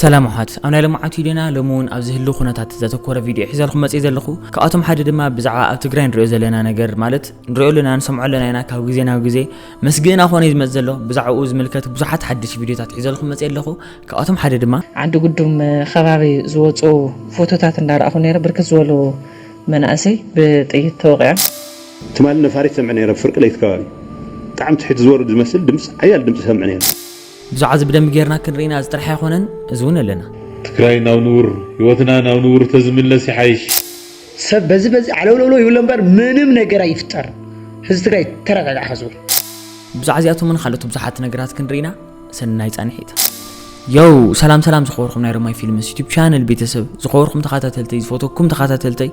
ሰላም ኣሕዋት፣ ኣብ ናይ ሎምዓት ቪድዮና ሎሚ እውን ኣብ ዝህሉ ኩነታት ዘተኮረ ቪድዮ ሒዘልኩም መፅእ ዘለኹ። ካብኣቶም ሓደ ድማ ብዛዕባ ኣብ ትግራይ ንሪኦ ዘለና ነገር፣ ማለት ንሪኦ ኣለና፣ ንሰምዖ ኣለና ኢና ካብ ግዜ ናብ ግዜ። መስግእና ኮነ እዩ ዝመፅ ዘሎ። ብዛዕባኡ ዝምልከት ብዙሓት ሓድሽ ቪድዮታት ሒዘልኩም መፅእ ኣለኹ። ካብኣቶም ሓደ ድማ ዓዲ ጉዱም ከባቢ ዝወፁ ፎቶታት እንዳረኣኹ ነይረ። ብርክት ዝበሉ መናእሰይ ብጥይት ተወቂዖም። ትማሊ ነፋሪት ሰምዐ ነይረ፣ ፍርቂ ለይቲ ከባቢ። ብጣዕሚ ትሕቲ ዝወርድ ዝመስል ድምፂ፣ ሓያል ድምፂ ሰምዐ ነይረ። ብዛዕባ እዚ ብደንቢ ጌርና ክንርኢና እዚ ጥራሕ ኣይኮነን፣ እዚ እውን ኣለና። ትግራይ ናብ ንቡር፣ ህይወትና ናብ ንቡር ተዝምለስ ይሓይሽ። ሰብ በዚ በዚ ዓለውለውለው ይብሎ እምበር ምንም ነገር ኣይፍጠር። ህዝቢ ትግራይ ተረጋጋዕ ከዝብል። ብዛዕባ እዚኣቶምን ካልኦት ብዙሓት ነገራት ክንርኢና ሰናይ ፃንሒት። ዮው፣ ሰላም ሰላም ዝኸበርኩም ናይ ሮማይ ፊልምስ ዩቲብ ቻነል ቤተሰብ፣ ዝኸበርኩም ተኸታተልተይ፣ ዝፈተኩም ተኸታተልተይ፣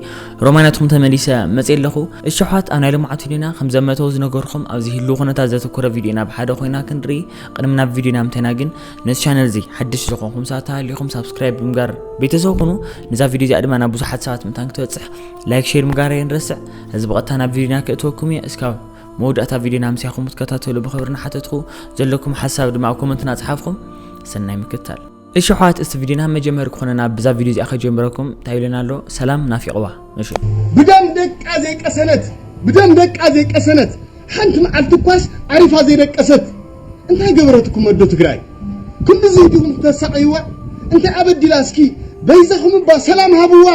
ሮማይ ናትኩም ተመሊሰ መፅእ ኣለኹ። እሺ ኣሕዋት፣ ኣብ ናይ ሎምዓት ቪድዮና ከም ዘመተው ዝነገርኩም ኣብዚ ህልው ኩነታት ዘተኮረ ቪድዮና ብሓደ ኮይና ክንርኢ። ቅድሚ ናብ ቪድዮና ምተና ግን ነዚ ቻነል እዚ ሓድሽ ዝኾንኩም ሰባት ተሃሊኹም ሳብስክራይብ ብምጋር ቤተሰብ ኩኑ። ነዛ ቪድዮ እዚኣ ድማ ናብ ብዙሓት ሰባት ምእንታን ክትበፅሕ ላይክ ሼር ምጋር የንረስዕ። እዚ ብቐጥታ ናብ ቪድዮና ክእትወኩም እየ። እስካብ መወዳእታ ቪድዮና ምሳኹም ክትከታተሉ ብኽብሪ እናሓተትኩ፣ ዘለኩም ሓሳብ ድማ ኣብ ኮመንትና ጸሓፍኩም። ሰናይ ምክትታል። እሺ ኣሕዋት፣ እስቲ ቪድዮና መጀመሪ ክኾነና ብዛ ቪድዮ እዚኣ ከጀምረኩም። እንታይ ኢሉና ኣሎ? ሰላም ናፊቕዋ። እሺ። ብደም ደቃ ዘይቀሰነት፣ ብደም ደቃ ዘይቀሰነት፣ ሓንቲ መዓልቲ እኳስ ዓሪፋ ዘይደቀሰት። እንታይ ገበረትኩም ኣዶ ትግራይ? ክንድዚ ዲኹም ተሳቕይዋ? እንታይ ኣበዲላ እስኪ? በይዛኹም እባ ሰላም ሃብዋ።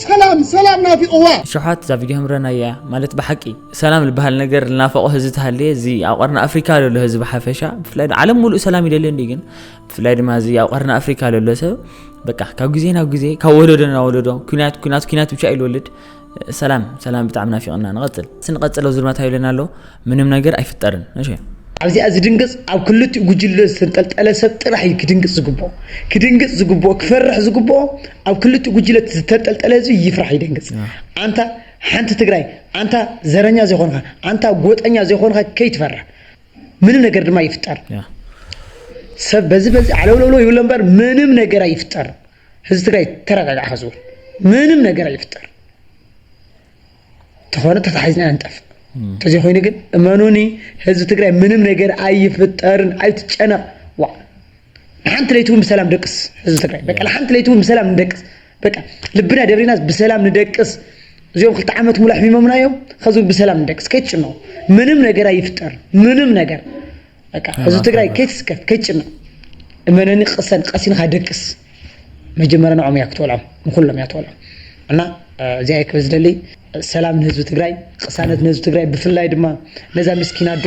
ሰላም፣ ሰላም ናፊቕዋ። እሺ ኣሕዋት፣ እዛ ቪድዮ ህምረና እያ። ማለት ብሓቂ ሰላም ዝበሃል ነገር ልናፈቖ ህዝቢ ተሃልየ፣ እዚ ኣብ ቀርኒ ኣፍሪካ ዘሎ ህዝቢ ሓፈሻ፣ ብፍላይ ዓለም ሙሉእ ሰላም ይደሊ እንዲ፣ ግን ብፍላይ ድማ እዚ ኣብ ቀርኒ ኣፍሪካ ዘሎ ሰብ በቃ ካብ ግዜ ናብ ግዜ፣ ካብ ወለዶ ናብ ወለዶ ኩናት፣ ኩናት፣ ኩናት ብቻ እዩ ዝወልድ። ሰላም፣ ሰላም ብጣዕሚ ናፊቕና። ንቐጽል። ስንቐጽል ኣብዚ ድማ እንታይ ይብለና ኣሎ? ምንም ነገር ኣይፍጠርን። እሺ። ኣብዚኣ ዝድንግጽ ኣብ ክልቲኡ ጉጅለ ዝተንጠልጠለ ሰብ ጥራሕ እዩ ክድንግጽ ዝግብኦ። ክድንግጽ ዝግብኦ፣ ክፈርሕ ዝግብኦ ኣብ ክልቲኡ ጉጅለ ዝተንጠልጠለ ህዝቢ ይፍራሕ ይደንግጽ። ኣንታ ሓንቲ ትግራይ፣ ኣንታ ዘረኛ ዘይኮንካ፣ ኣንታ ጎጠኛ ዘይኮንካ ከይትፈርሕ። ምንም ነገር ድማ ይፍጠር። ያ። ሰብ በዚ በዚ ዓለውለውለው ይብሎ እምበር ምንም ነገር ኣይፍጠር። ህዝቢ ትግራይ ተረጋጋዕ ከዝብል ምንም ነገር ኣይፍጠር። ተኾነ ተታሒዝና ኢና ንጠፍእ። ተዘይኮይኑ ግን እመኑኒ ህዝቢ ትግራይ ምንም ነገር ኣይፍጠርን፣ ኣይትጨነቕ። ዋ፣ ንሓንቲ ለይቲ እውን ብሰላም ደቅስ ህዝቢ ትግራይ። በቃ ንሓንቲ ለይቲ እውን ብሰላም ንደቅስ። በቃ ልብና ደብሪናስ ብሰላም ንደቅስ። እዚኦም ክልተ ዓመት ሙሉእ ኣሕሚሞምና እዮም። ከዚ እውን ብሰላም ንደቅስ፣ ከይትጭነቑ። ምንም ነገር ኣይፍጠር፣ ምንም ነገር። በቃ ህዝቢ ትግራይ ከይትስከፍ፣ ከይትጭነቕ። እመነኒ፣ ቅሰን፣ ቀሲንካ ደቅስ። መጀመርያ ንዖም እያ ክትበልዖም፣ ንኩሎም እያ ትበልዖም። እና እዚኣ ክብል ዝደሊ ሰላም ንህዝቢ ትግራይ፣ ቅሳነት ንህዝቢ ትግራይ፣ ብፍላይ ድማ ነዛ ምስኪን ኣዶ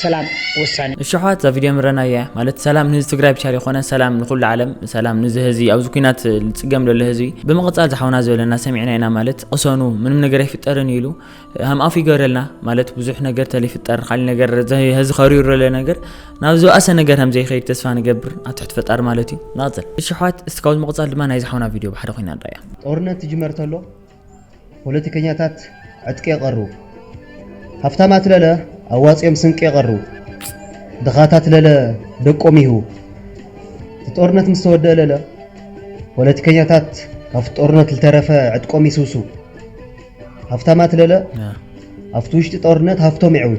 ሰላም ወሳኒ። እሺ ኣሕዋት፣ እዛ ቪድዮ ምረና እያ። ማለት ሰላም ንህዝቢ ትግራይ ብቻ ዘይኮነ ሰላም ንኩሉ ዓለም፣ ሰላም ንዚ ህዝቢ፣ ኣብዚ ኩናት ዝፅገም ዘሎ ህዝቢ። ብምቕፃል ዝሓውና ዝበለና ሰሚዕና ኢና። ማለት ቅሰኑ፣ ምንም ነገር ኣይፍጠርን ኢሉ ሃም ኣፉ ይገረልና። ማለት ብዙሕ ነገር ተለይፍጠር፣ ካሊእ ነገር ዘ-፣ ህዝቢ ከሪሩ ዘሎ ነገር ናብ ዝበኣሰ ነገር ከም ዘይኸይድ ተስፋ ንገብር ኣብ ትሕቲ ፈጣሪ ማለት እዩ። ንቐፅል። እሺ ኣሕዋት፣ እስቲ ካብዚ ምቕፃል ድማ ናይ ዝሓውና ቪድዮ ብሓደ ኮይና ንረኣያ። ጦርነት ትጅመር ተሎ ፖለቲከኛታት ዕጥቂ የቐርቡ። ሃፍታማት ለለ ኣዋፂኦም ስንቂ የቐርቡ። ድኻታት ለለ ደቆም ይህቡ። እቲ ጦርነት ምስ ተወደአ ለለ ፖለቲከኛታት ካብቲ ጦርነት ዝተረፈ ዕጥቆም ይስውስው። ሃፍታማት ለለ ኣብቲ ውሽጢ ጦርነት ሃፍቶም ይዕዊ።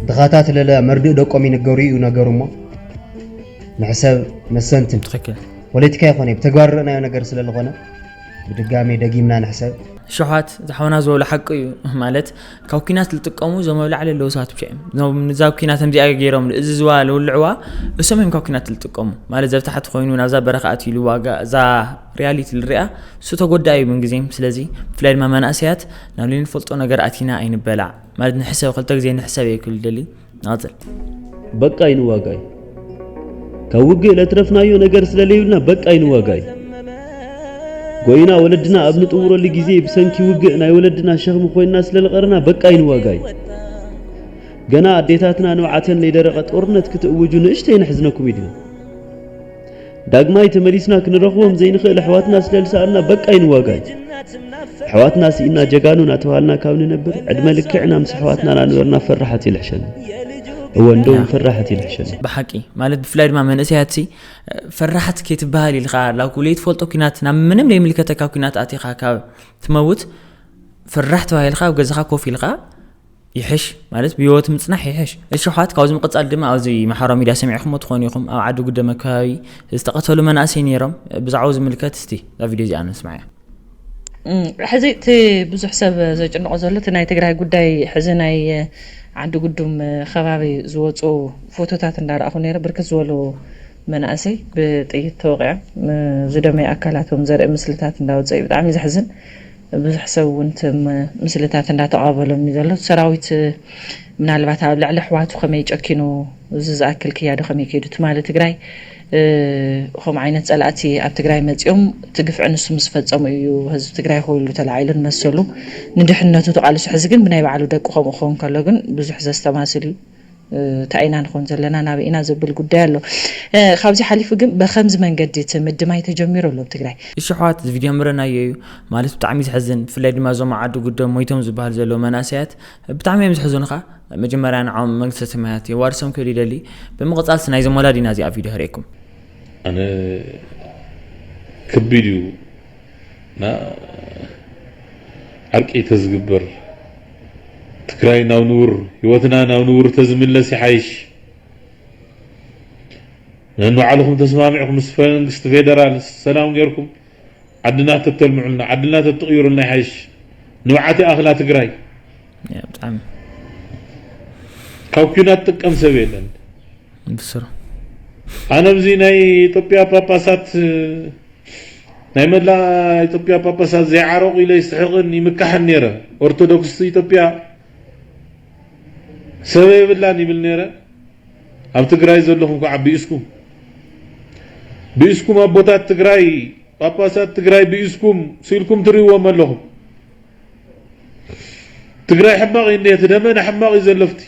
ድኻታት ለለ መርድእ ደቆም ይንገሩ እዩ ነገሩ እሞ ንሕሰብ ነሰንትን። ትኽክል። ፖለቲካ ይኾነ ብተግባር ርኢናዮ ነገር ስለ ዝኾነ ብድጋሜ ደጊምና ንሕሰብ። እሺ ኣሕዋት፣ ዝሓውና ዝበሎ ሓቂ እዩ። ማለት ካብ ኩናት ዝጥቀሙ እዞም ኣብ ላዕሊ ኣለዉ ሰባት ብቻ እዮም። እዞም ንዛ ኩናት ከምዚኣ ገይሮም እዚ ዝዋ ዝውልዕዋ እሶም እዮም ካብ ኩናት ዝጥቀሙ። ማለት ዘብ ታሕቲ ኮይኑ ናብዛ በረኻ ኣትዩ ኢሉ ዋጋ እዛ ሪያሊቲ ዝሪኣ እሱ ተጎዳኢ እዩ ምንግዜም። ስለዚ ብፍላይ ድማ መናእሰያት ናብ ዘይንፈልጦ ነገር ኣቲና ኣይንበላዕ። ማለት ንሕሰብ፣ ክልተ ግዜ ንሕሰብ እየ ክብል ደሊ። ንቐፅል። በቃ ኣይንዋጋይ። ካብ ውግእ ለትረፍናዮ ነገር ስለለይብልና በቃ ኣይንዋጋይ። ጎይና ወለድና ኣብ ንጥውረሉ ግዜ ብሰንኪ ውግእ ናይ ወለድና ሸኽሚ ኮይንና ስለልቐርና በቃ ኣይንዋጋይ። ገና ኣዴታትና ንብዓተን ለይደረቐ ጦርነት ክትእውጁ ንእሽተይ ነሕዝነኩም ኢድና። ዳግማይ ተመሊስና ክንረኽቦም ዘይንኽእል ኣሕዋትና ስለልሰኣልና በቃ ኣይንዋጋይ። ኣሕዋትና ስኢና ጀጋኑ እናተባሃልና ካብ ንነብር ዕድመ ልክዕና ምስ ኣሕዋትና እናነበርና ፈራሓት ይልሕሸና። እወ እንደውም ፈራሓት ይልሕሸና። ብሓቂ ማለት ብፍላይ ድማ መንእሰያት ሲ ፈራሓት ከይትበሃል ኢልካ ላኩ ለይትፈልጦ ኩናት ናብ ምንም ለይምልከተካ ኩናት ኣቲኻ ካብ ትመውት ፈራሕ ተባሂልካ ኣብ ገዛኻ ኮፍ ኢልካ ይሕሽ ማለት ብህይወት ምጽናሕ ይሕሽ። እሺ ኣሕዋት፣ ካብዚ ምቕጻል ድማ ኣብዚ ማሕበራዊ ሚድያ ሰሚዕኹም ትኾኑ ኢኹም። ኣብ ዓዲ ጉደም ኣከባቢ ዝተቐተሉ መናእሰይ ነይሮም። ብዛዕባኡ ዝምልከት እስቲ እዛ ቪድዮ እዚኣ ንስማዕያ። እም፣ ሕዚ እቲ ብዙሕ ሰብ ዘጭንቆ ዘሎ እቲ ናይ ትግራይ ጉዳይ፣ ሕዚ ናይ ዓዲ ጉዱም ከባቢ ዝወፁ ፎቶታት እንዳረኣኹ ነይረ። ብርክት ዝበሉ መናእሰይ ብጥይት ተወቂዖም ዝደመዩ ኣካላቶም ዘርኢ ምስልታት እንዳወፀ እዩ። ብጣዕሚ ዘሕዝን። ብዙሕ ሰብ እውን እቲ ምስልታት እንዳተቐባበሎም እዩ ዘሎ። ሰራዊት ምናልባት ኣብ ልዕሊ ኣሕዋቱ ከመይ ጨኪኑ፣ እዚ ዝኣክል ክያዶ ከመይ ከይዱ፣ ትማሊ ትግራይ ከምኡ ዓይነት ፀላእቲ ኣብ ትግራይ መፂኦም እቲ ግፍዒ ንሱ ምስ ፈፀሙ እዩ ህዝቢ ትግራይ ኮይኑ ተላዒሉን መሰሉ ንድሕነቱ ተቓልሱ። ሕዚ ግን ብናይ ባዕሉ ደቂ ከምኡ ክኸውን ከሎ ግን ብዙሕ ዘስተማስል እዩ። እንታይ ኢና ንኾን ዘለና፣ ናበይ ኢና ዘብል ጉዳይ ኣሎ። ካብዚ ሓሊፉ ግን በከምዚ መንገዲ እቲ ምድማይ ተጀሚሩ ኣሎ ኣብ ትግራይ። እሺ ኣሕዋት፣ እዚ ቪድዮ ምረናዮ እዩ ማለት ብጣዕሚ ዘሕዝን። ብፍላይ ድማ እዞም ዓዲ ጉደም ሞይቶም ዝበሃል ዘለዉ መናእሰያት ብጣዕሚ እዮም ዘሕዝኑኻ። መጀመርያ ንዓኦም መንግስተ ሰማያት የዋርሶም ክብል ይደሊ። ብምቕፃል ናይዞም ወላዲና እዚኣ ቪድዮ ክርእየኩም። ኣነ ከቢድ እዩ እና ዓርቂ ተዝግበር ትግራይ ናብ ንቡር ህይወትና ናብ ንቡር ተዝምለስ ይሓይሽ። ነንባዕልኹም ተስማሚዕኩም ምስ መንግስቲ ፌደራል ሰላም ጌርኩም ዓድና ተተልምዑልና ዓድና ተትቕይሩልና ይሓይሽ። ንብዓት ይኣኽላ ትግራይ። ካብ ኲናት ጥቀም ሰብ የለን። ብስሩ ኣነ ኣብዚ ናይ ኢትዮጵያ ጳጳሳት ናይ መላ ኢትዮጵያ ጳጳሳት ዘይዓረቑ ኢለ ይስሕቕን ይምካሕን ነይረ። ኦርቶዶክስ ኢትዮጵያ ሰበ የብላን ይብል ነይረ። ኣብ ትግራይ ዘለኹም ከዓ ብኢስኩም ብኢስኩም ኣቦታት ትግራይ ጳጳሳት ትግራይ ብኢስኩም ስኢልኩም ትርእይዎም ኣለኹም። ትግራይ ሕማቕ እዩ እንዴ? እቲ ደመና ሕማቕ እዩ ዘሎ። ፍቲ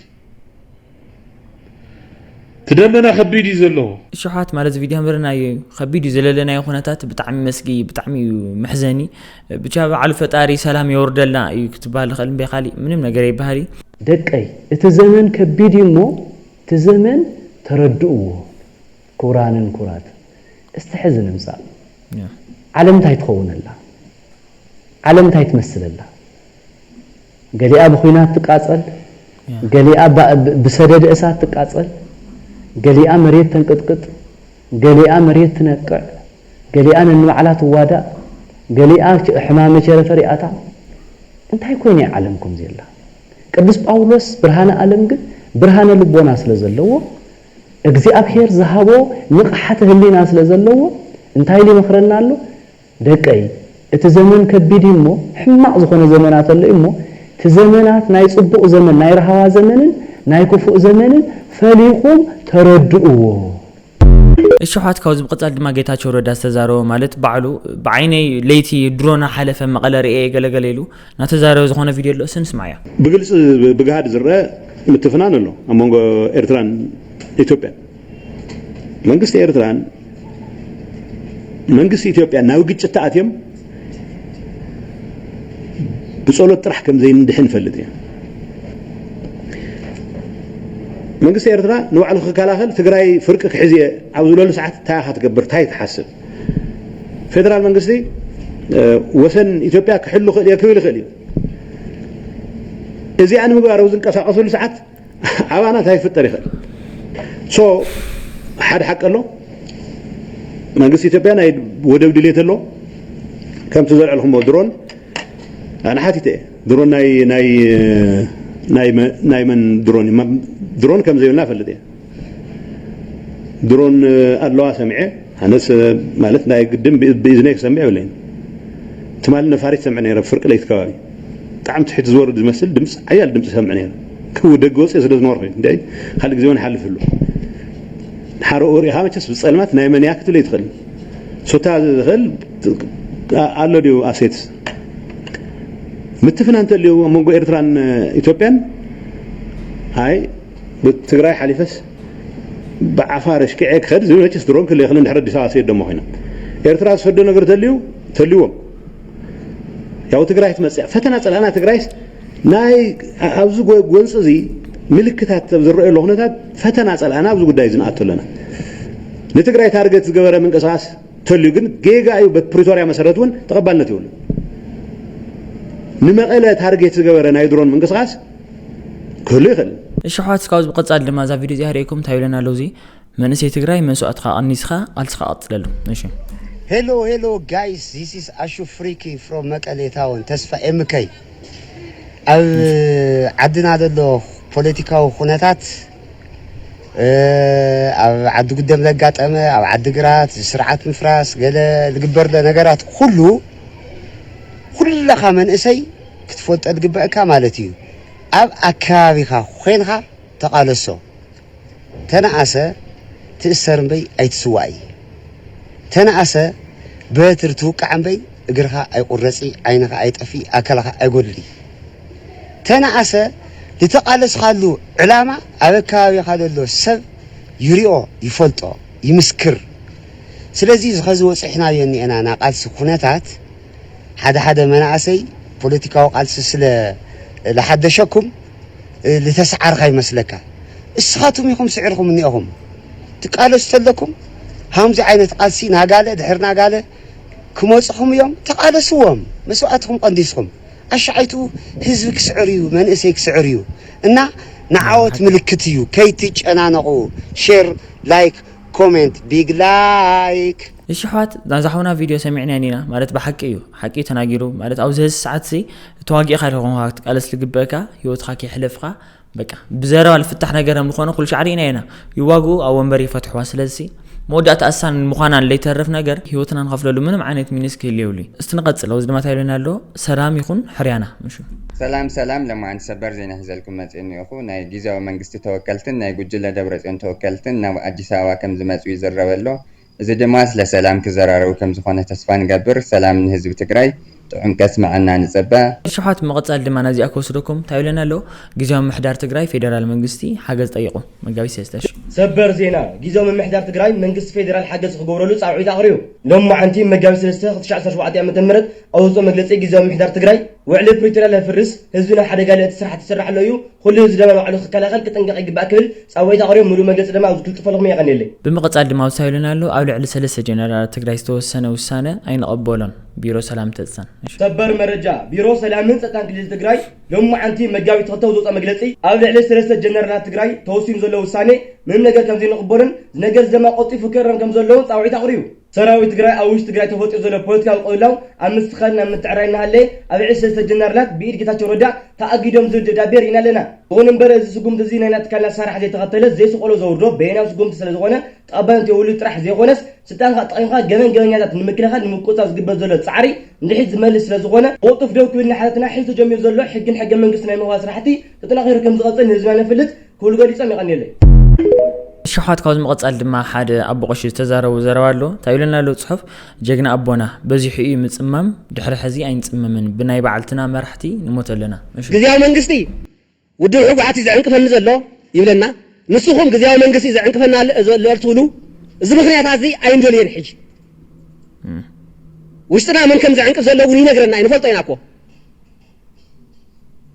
እቲ ደመና ከቢድ እዩ ዘለዎ። እሽሓት ማለት እዚ ቪድዮ ምርናዮ እዩ። ከቢድ እዩ ዘለለናዮ ኩነታት ብጣዕሚ መስጊ እዩ፣ ብጣዕሚ እዩ መሕዘኒ። ብቻ በዓሉ ፈጣሪ ሰላም የውርደልና እዩ ክትበሃል ዝኽእል እምበይ ካሊእ ምንም ነገር ኣይበሃል እዩ። ደቀይ እቲ ዘመን ከቢድ እዩ እሞ እቲ ዘመን ተረድእዎ። ክቡራንን ክቡራት እስቲ ሕዚ ንምጻእ። ዓለም እንታይ ትኸውን ኣላ? ዓለም እንታይ ትመስል ኣላ? ገሊኣ ብኹናት ትቃጸል፣ ገሊኣ ብሰደድ እሳት ትቃጸል፣ ገሊኣ መሬት ተንቅጥቅጥ፣ ገሊኣ መሬት ትነቅዕ፣ ገሊኣ ነንባዕላ ትዋዳእ፣ ገሊኣ ሕማመ ቸነፈር ይኣትዋ። እንታይ ኮይና እያ ዓለም ከምዚ ኣላ? ቅዱስ ጳውሎስ ብርሃነ ዓለም ግን ብርሃነ ልቦና ስለ ዘለዎ እግዚኣብሔር ዝሃቦ ንቕሓተ ህሊና ስለ ዘለዎ እንታይ ኢሉ ይመኽረና ኣሎ? ደቀይ እቲ ዘመን ከቢድ እዩ እሞ ሕማቕ ዝኾነ ዘመናት ኣሎ እዩ እሞ እቲ ዘመናት ናይ ጽቡቕ ዘመን ናይ ራህዋ ዘመንን ናይ ክፉእ ዘመንን ፈሊኹም ተረድእዎ። እሽሓት ካብዚ ብቕጻል ድማ ጌታቸው ረዳ ዝተዛረቦ ማለት ባዕሉ ብዓይነይ ለይቲ ድሮና ሓለፈ መቐለ ርእየ ገለገለ ኢሉ ናተዛረበ ዝኾነ ቪድዮ ኣሎ፣ እሱ ንስማዕዮ። ብግልፂ ብግሃድ ዝረአ ምትፍናን ኣሎ ኣብ መንጎ ኤርትራን ኢትዮጵያን። መንግስቲ ኤርትራን መንግስቲ ኢትዮጵያን ናብ ግጭት ተኣትዮም ብፀሎት ጥራሕ ከም ዘይንድሕን እፈልጥ እየ። መንግስቲ ኤርትራ ንባዕሉ ክከላኸል ትግራይ ፍርቂ ክሕዝ እየ ኣብ ዝብለሉ ሰዓት እንታይ ኢኻ ትገብር? እንታይ ትሓስብ? ፌደራል መንግስቲ ወሰን ኢትዮጵያ ክሕሉ ክእል እየ ክብል ይኽእል እዩ። እዚኣ ንምግባር ኣብ ዝንቀሳቀስሉ ሰዓት ኣባና እንታይ ይፍጠር ይኽእል? ሶ ሓደ ሓቂ ኣሎ። መንግስቲ ኢትዮጵያ ናይ ወደብ ድሌት ኣሎ። ከምቲ ዘልዐልኩሞ ድሮን ኣነ ሓቲተ እየ። ድሮን ናይ ናይ ናይ መ- ናይ መን ድሮን እዩ? ማ- ድሮን ከም ዘይብልና እፈልጥ እየ። ድሮን ኣለዋ ሰሚዐ። ኣነስ ማለት ናይ ግድን ብእ- ብእዝነይ ክሰምዕ የብለይን። ትማሊ ነፋሪት ሰምዕ ነይረ። ፍርቂ ለይቲ ከባቢ ብጣዕሚ ትሕቲ ዝወርድ ዝመስል ድምፂ፣ ሓያል ድምፂ ሰምዕ ነይረ። ክው ደገ ወፅየ ስለ ዝነበርኩ እዩ። እንደ ካልእ ግዜ እውን ሓልፍ ህሉ ሓረኡ ሪኢኻ መቸስ ብፀልማት ናይ መን እያ ክትብል ኣይትኽእልን። ሶታ ዝኽእል ኣሎ ድዩ ኣሴት ምትፍና እንተልዩ ኣብ መንጎ ኤርትራን ኢትዮጵያን ኣይ ብትግራይ ሓሊፈስ ብዓፋር ኣሽኪዐ ክኸድ ዝብል መቸስ ድሮን ክልእኽልን ድሕሪ ኣዲስ ኣበባ ሰይድ ደሞ ኮይና ኤርትራ ዝሰዶ ነገር ተልዩ ተልዎም ያው ትግራይ ትመፅእ ፈተና ፀላእና ትግራይስ ናይ ኣብዚ ጎ- ጎንፂ እዚ ምልክታት ኣብ ዝረአየሉ ኩነታት ፈተና ፀላእና ኣብዚ ጉዳይ እዚ ንኣቱ ኣለና። ንትግራይ ታርገት ዝገበረ ምንቅስቃስ ተልዩ ግን ጌጋ እዩ። በት ፕሪቶርያ መሰረት እውን ተቐባልነት የብሉ። ንመቐለ ታርጌት ዝገበረ ናይ ድሮን ምንቅስቃስ ክህሉ ይኽእል። እሺ ኣሕዋት፣ ካብዚ ብቐጻሊ ድማ እዛ ቪድዮ እዚኣ ርእየኩም እንታይ ይብለና ኣሎ? እዚ መንእሰይ ትግራይ መስዋእትኻ ቀኒስኻ ቃልስኻ ቀጽለሉ። እሺ Hello, hello, guys. This is Ashu Freaky from Mekelle Town. ተስፋ M K። ኣብ ዓድና ዘሎ ፖለቲካዊ ኩነታት፣ ኣብ ዓዲ ጉደም ዘጋጠመ፣ ኣብ ዓዲ ግራት ስርዓት ምፍራስ፣ ገለ ዝግበር ዘሎ ነገራት ኩሉ፣ ኩለኻ መንእሰይ ክትፈልጦ ዝግበእካ ማለት እዩ። ኣብ ኣከባቢኻ ኮይንካ ተቓለሶ። ተነኣሰ ትእሰር እምበይ ኣይትስዋእ። ተነኣሰ በትሪ ትውቃዕ እምበይ እግርኻ ኣይቁረጺ፣ ዓይንኻ ኣይጠፊ፣ ኣካልኻ ኣይጎድሊ። ተነኣሰ ዝተቓለስኻሉ ዕላማ ኣብ ኣከባቢኻ ዘሎ ሰብ ይሪኦ፣ ይፈልጦ፣ ይምስክር። ስለዚ እዚ ኸዚ ወፂሕናዮ እኒአና ናቃልሲ ኩነታት ሓደ ሓደ መናእሰይ ፖለቲካዊ ቃልሲ ስለ ዝሓደሸኩም ዝተሰዓርካ ይመስለካ። እስኻትኩም ኢኹም ስዒርኩም እኒኦኹም። ትቃለሱ ተለኩም ሃምዚ ዓይነት ቃልሲ ናጋለ ድሕር ናጋለ ክመፅኹም እዮም። ተቃለስዎም፣ መስዋእትኩም ቀንዲስኩም። ኣሻዓይቱ ህዝቢ ክስዕር እዩ፣ መንእሰይ ክስዕር እዩ እና ንዓወት ምልክት እዩ። ከይትጨናነቑ። ሼር፣ ላይክ፣ ኮሜንት፣ ቢግ ላይክ። እሺ ኣሕዋት፣ ናዛ ሓውና ቪድዮ ሰሚዕና ኢና ማለት ብሓቂ እዩ። ሓቂ እዩ ተናጊሩ ማለት ኣብዚ ህዚ ሰዓት ሲ ተዋጊእካ ኢኻ ትቃለስ ልግበእካ ህይወትካ ከይሕለፍካ በቃ ብዘረባ ልፍታሕ ነገር ከም ዝኾነ ኩሉ ሻዕ ርኢና ኢና። ይዋግኡ ኣብ ወንበር ይፈትሕዋ። ስለዚ መወዳእታ እሳን ምዃናን ለይተርፍ ነገር ህይወትና ንኸፍለሉ ምንም ዓይነት ሚኒስ ክህል የብሉ። እስቲ ንቐጽል። ኣብዚ ድማ እንታይ ኢሉና ኣሎ? ሰላም ይኹን ሕርያና ምሹ። ሰላም ሰላም፣ ለማዓንቲ ሰበር ዜና ሒዘልኩም መፅእ እኒኦኹ። ናይ ጊዜያዊ መንግስቲ ተወከልትን ናይ ጉጅለ ደብረፅዮን ተወከልትን ናብ ኣዲስ ኣበባ ከም ዝመፁ ይዝረብ ኣሎ። እዚ ድማ ስለ ሰላም ክዘራረቡ ከም ዝኾነ ተስፋ ንገብር። ሰላም ንህዝቢ ትግራይ፣ ጥዑም ከስምዐና ንፅበ። ሽሓት መቐጻል ድማ ናዚኣ ክወስደኩም እንታይ ኢለን ኣሎ? ግዜያዊ ምሕዳር ትግራይ ፌደራል መንግስቲ ሓገዝ ጠይቁ። መጋቢት ሰለስተ ሺ። ሰበር ዜና፣ ግዜያዊ ምምሕዳር ትግራይ መንግስቲ ፌደራል ሓገዝ ክገብረሉ ፃውዒት ኣቕሪቡ። ሎማዓንቲ መጋቢት ሰለስተ ክልተ ሺሕ ዓሰርተ ሸውዓተ ዓመተ ምህረት ኣብ ዘውፅኦ መግለፂ ግዜያዊ ምምሕዳር ትግራይ ውዕሊ ፕሪቶርያ ለፍርስ፣ ህዝቢ ናብ ሓደጋ ለእቲ ስራሕ ትስራሕ ኣሎ እዩ፣ ኩሉ ህዝቢ ድማ ባዕሉ ክከላኸል ክጥንቀቕ ይግባእ ክብል ፃውዒት ኣቕሪቡ። ሙሉእ መግለፂ ድማ ኣብዚ ክልጥፈለኹም የቐንየለይ። ብምቕጻል ድማ ኣብዚ እንታይ ኢሉና ኣሎ? ኣብ ልዕሊ ሰለስተ ጀነራላት ትግራይ ዝተወሰነ ውሳነ ኣይንቐበሎን፣ ቢሮ ሰላም ተፅን። እሺ። ሰበር መረጃ፣ ቢሮ ሰላምን ፀጥታን ክልል ትግራይ ሎማዓንቲ መጋቢት ክልተ ኣብ ዘውፅኦ መግለፂ ኣብ ልዕሊ ሰለስተ ጀነራላት ትግራይ ተወሲኑ ዘሎ ውሳኔ ምንም ነገር ከም ዘይንቕበሎን እዚ ነገር እዚ ድማ ቀልጢፉ ክእረም ከም ዘለዎን ፃውዒት ኣቕሪቡ። ሰራዊት ትግራይ ኣብ ውሽጢ ትግራይ ተፈጢሩ ዘሎ ፖለቲካዊ ቅልውላው ኣብ ምስትኽኻል ናብ ምትዕርራይ እናሃለየ ኣብ ልዕሊ ሰለስተ ጀነራላት ብኢድ ጌታቸው ረዳ ተኣጊዶም ዝብል ደብዳቤ ርኢና ኣለና። ይኹን እምበር እዚ ስጉምቲ እዚ ናይና ትካልና ኣሰራርሓ ዘይተኸተለ ዘይስቆሎ ዘውርዶ በየናዊ ስጉምቲ ስለ ዝኾነ ተቐባልነት የብሉ ጥራሕ ዘይኾነስ ስልጣንካ ተጠቒምካ ገበን ገበኛታት ንምክልኻል ንምቁፅፃር ዝግበር ዘሎ ፃዕሪ ንድሕሪት ዝመልስ ስለ ዝኾነ ብቕልጡፍ ደው ክብል እናሓተትና ሕዚ ተጀሚሩ ዘሎ ሕግን ሕገ መንግስቲ ናይ ምኽባር ስራሕቲ ተጠናኺሩ ከም ዝቐፅል ንህዝብና ነፍልጥ ክብሉ ገሊፆም። የቐንየለይ። ሽሓት ካብዚ ምቕጻል ድማ ሓደ ኣቦ ቀሺ ዝተዛረቡ ዘረባ ኣሎ። እንታይ ኢሉና ኣሎ ጽሑፍ? ጀግና ኣቦና በዚሑ እዩ ምጽማም፣ ድሕሪ ሕዚ ኣይንጽመምን፣ ብናይ ባዕልትና መራሕቲ ንሞት ኣለና። እሺ። ግዝያዊ መንግስቲ ውድብ ህወሓት እዩ ዘዕንቅፈኒ ዘሎ ይብለና። ንስኹም ግዝያዊ መንግስቲ እዩ ዘዕንቅፈና ኣሎ ዘሎ ትብሉ። እዚ ምኽንያታት እዚ ኣይንደልዮን ሕጂ። ውሽጥና መን ከም ዘዕንቅፍ ዘሎ እውን ይነግረና እዩ፣ ንፈልጦ ኢና እኮ።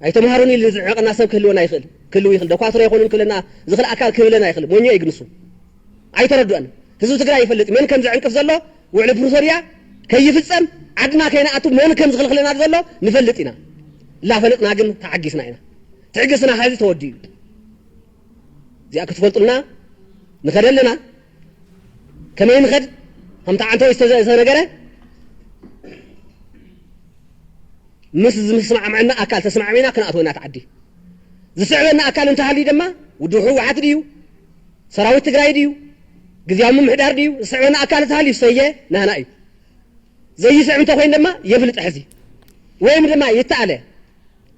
ኣይተምሃሩን ኢሉ ዝዕንቀና ሰብ ክህልወና ይኽእል፣ ክህልው ይኽእል። ደኳትሮ ኣይኮኑን ክብለና ዝኽእል ኣካል ክህብለና ይኽእል። ሞኞ እዩ ግን ንሱ። ኣይተረድኦን። ህዝቢ ትግራይ ይፈልጥ መን ከም ዘዕንቅፍ ዘሎ። ውዕሊ ፕሪቶርያ ከይፍጸም ዓድና ከይንኣቱ መን ከም ዝኽልኽለና ዘሎ ንፈልጥ ኢና። ላፈለጥና ግን ተዓጊስና ኢና። ትዕግስትና ሕዚ ተወዲኡ እዩ። እዚኣ ክትፈልጡልና ንኸደ ኣለና። ከመይ ንኸድ ከምቲ ዓንተወይ ዝተዘ-፣ ዝተነገረ ምስ ዝስማዕመዐና ኣካል ተስማዕሚዕና ክንኣትወና እቲ ዓዲ። ዝስዕበና ኣካል እንተሃልዩ ድማ ውድብ ህወሓት ድዩ? ሰራዊት ትግራይ ድዩ? ግዝያዊ ምምሕዳር ድዩ? ዝስዕበና ኣካል እንተሃልዩ ሰየ ናህና እዩ። ዘይስዕብ እንተኮይኑ ድማ የፍልጥ ሕዚ ወይም ድማ ይተኣለ።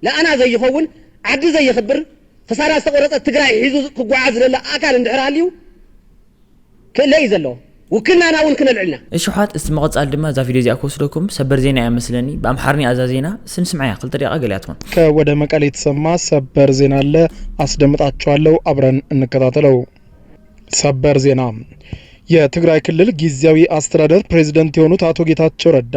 ለኣና ዘይኸውን ዓዲ ዘየኽብር ክሳዳ ዝተቆረፀት ትግራይ ሒዙ ክጓዓዝ ዝደሊ ኣካል እንድሕር ሃልዩ ክእለ እዩ ዘለዎ። ውክልናና እውን ክነልዕልና። እሺ ኣሕዋት፣ እስቲ ምቕጻል ድማ እዛ ቪድዮ እዚኣ ክወስደኩም። ሰበር ዜና እያ መስለኒ። ብኣምሓርኛ እዛ ዜና፣ እስቲ ንስምዓያ፣ ክልተ ደቂቓ ገሊኣ ትኾን። ከወደ መቀሌ የተሰማ ሰበር ዜና አለ፣ አስደምጣችኋለሁ፣ አብረን እንከታተለው። ሰበር ዜና። የትግራይ ክልል ጊዜያዊ አስተዳደር ፕሬዝደንት የሆኑት አቶ ጌታቸው ረዳ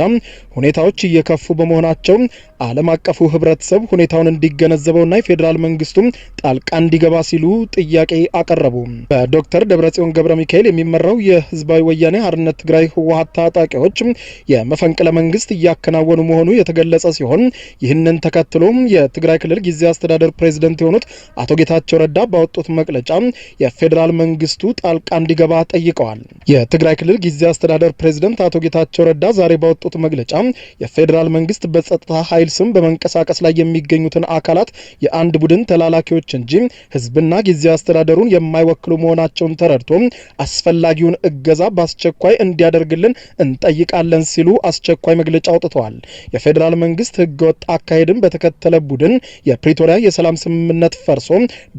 ሁኔታዎች እየከፉ በመሆናቸው ዓለም አቀፉ ህብረተሰብ ሁኔታውን እንዲገነዘበውና የፌዴራል መንግስቱ ጣልቃ እንዲገባ ሲሉ ጥያቄ አቀረቡ። በዶክተር ደብረጽዮን ገብረ ሚካኤል የሚመራው የህዝባዊ ወያኔ ሓርነት ትግራይ ህወሓት ታጣቂዎች የመፈንቅለ መንግስት እያከናወኑ መሆኑ የተገለጸ ሲሆን፣ ይህንን ተከትሎ የትግራይ ክልል ጊዜያዊ አስተዳደር ፕሬዝደንት የሆኑት አቶ ጌታቸው ረዳ ባወጡት መግለጫ የፌዴራል መንግስቱ ጣልቃ እንዲገባ ጠይቀዋል። የትግራይ ክልል ጊዜያዊ አስተዳደር ፕሬዝደንት አቶ ጌታቸው ረዳ ዛሬ ባወጡት መግለጫ የፌዴራል መንግስት በጸጥታ ኃይል ስም በመንቀሳቀስ ላይ የሚገኙትን አካላት የአንድ ቡድን ተላላኪዎች እንጂ ህዝብና ጊዜያዊ አስተዳደሩን የማይወክሉ መሆናቸውን ተረድቶ አስፈላጊውን እገዛ በአስቸኳይ እንዲያደርግልን እንጠይቃለን ሲሉ አስቸኳይ መግለጫ አውጥተዋል። የፌዴራል መንግስት ህገወጥ አካሄድን በተከተለ ቡድን የፕሪቶሪያ የሰላም ስምምነት ፈርሶ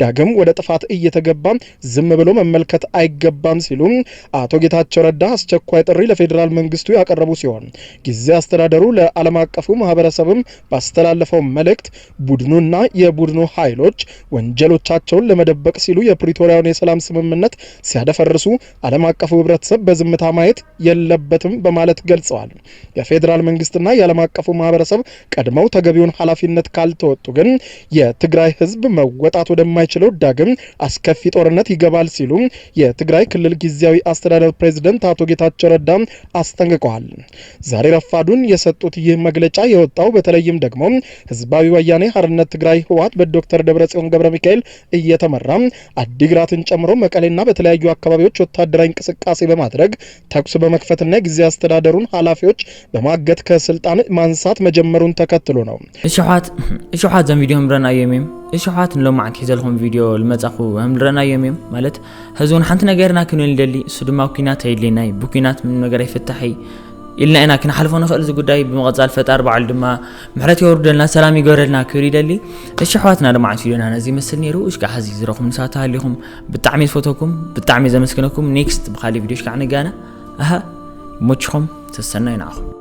ዳግም ወደ ጥፋት እየተገባ ዝም ብሎ መመልከት አይገባም ሲሉ አቶ ጌታቸው ረዳ አስቸኳይ ጥሪ ለፌዴራል መንግስቱ ያቀረቡ ሲሆን፣ ጊዜያዊ አስተዳደሩ ለዓለም አቀፉ ማህበረሰብም ባስተላለፈው መልእክት ቡድኑና የቡድኑ ኃይሎች ወንጀሎቻቸውን ለመደበቅ ሲሉ የፕሪቶሪያውን የሰላም ስምምነት ሲያደፈርሱ ዓለም አቀፉ ህብረተሰብ በዝምታ ማየት የለበትም በማለት ገልጸዋል። የፌዴራል መንግስትና የዓለም አቀፉ ማህበረሰብ ቀድመው ተገቢውን ኃላፊነት ካልተወጡ ግን የትግራይ ህዝብ መወጣት ወደማይችለው ዳግም አስከፊ ጦርነት ይገባል ሲሉ የትግራይ ክልል ጊዜያዊ አስተዳደር ፕሬዝደንት አቶ ጌታቸው ረዳ አስጠንቅቀዋል። ዛሬ ረፋዱን የሰጡት ይህ መግለጫ የወጣው በተለይም ደግሞ ህዝባዊ ወያኔ ሓርነት ትግራይ ህወሓት በዶክተር ደብረጽዮን ገብረ ሚካኤል እየተመራ አዲግራትን ጨምሮ መቀሌና በተለያዩ አካባቢዎች ወታደራዊ እንቅስቃሴ በማድረግ ተኩስ በመክፈትና የጊዜያዊ አስተዳደሩን ኃላፊዎች በማገት ከስልጣን ማንሳት መጀመሩን ተከትሎ ነው። እሽሓት እሽሓት ዘም ቪድዮ ምረና እዮም እዮም እሽሓት ንሎማዓንቲ ሒዘልኩም ቪድዮ ልመጻኹ ምረና እዮም እዮም ማለት ህዝቡን ሓንቲ ነገርና ክንብል ንደሊ እሱ ድማ ኩናት ኣይድልየናይ ብኩናት ምንም ነገር ኣይፍታሕ እዩ ኢልና ኢና ክንሓልፎ ንኽእል እዚ ጉዳይ ብምቕጻል ፈጣር በዓል ድማ ምሕረት የውርደልና ሰላም ይገረልና ክብል ይደሊ። እሺ ኣሕዋትና ድማ ዓንሱ ቪድዮና ነዚ ይመስል ነይሩ። እሽካ ሓዚ ዝረኹም ንሳት ተሃሊኹም ብጣዕሚ ዝፈተኩም ብጣዕሚ ዘመስግነኩም። ኔክስት ብካሊእ ቪድዮ ሽካዕ ንጋና ኣሃ ሞችኹም ሰሰናይ ንዓኹም።